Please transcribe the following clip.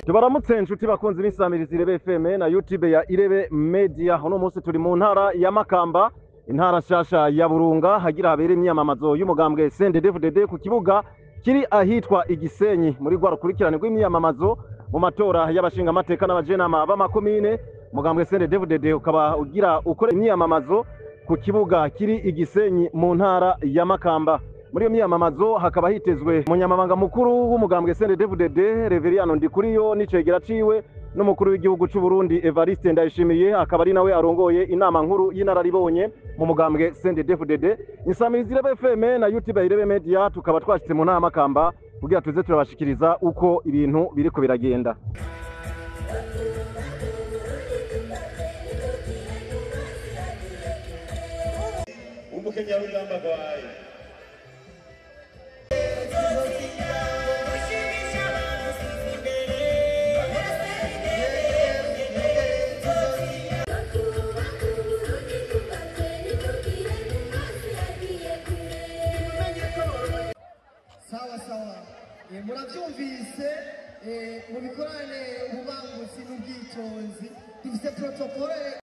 Tubaramutse inshuti bakunzi b'insamirizi Irebe FM na YouTube ya Irebe Media. Uno munsi turi mu ntara ya Makamba, intara nshasha ya Burunga, hagira habere imyamamazo y'umugambwe CNDD-FDD ku kibuga kiri ahitwa Igisenyi, muri rwa rukurikirane rw'imyamamazo mu matora y'abashingamateka n'abajenama b'amakomine. Umugambwe CNDD-FDD ukaba ugira ukore imyamamazo ku kibuga kiri Igisenyi mu ntara ya Makamba. Muri iyo myamamazo hakaba hitezwe umunyamabanga mukuru w'umugambwe CNDD-FDD Reveriyano Ndikuriyo n'icegera ciwe, n'umukuru w'igihugu c'u Burundi Evariste Ndayishimiye, akaba ari nawe arongoye inama nkuru y'inararibonye mu mugambwe CNDD-FDD. Insamirizi Irebe FM na YouTube Irebe Media tukaba twashitse mu ntara ya Makamba kugira tuze turabashikiriza uko ibintu biriko biragenda. Umukenyarugamba gwaye sawa sawa. Muravyumvise, mubikorane ububangutsi n'ubwitonzi, dufise protokole.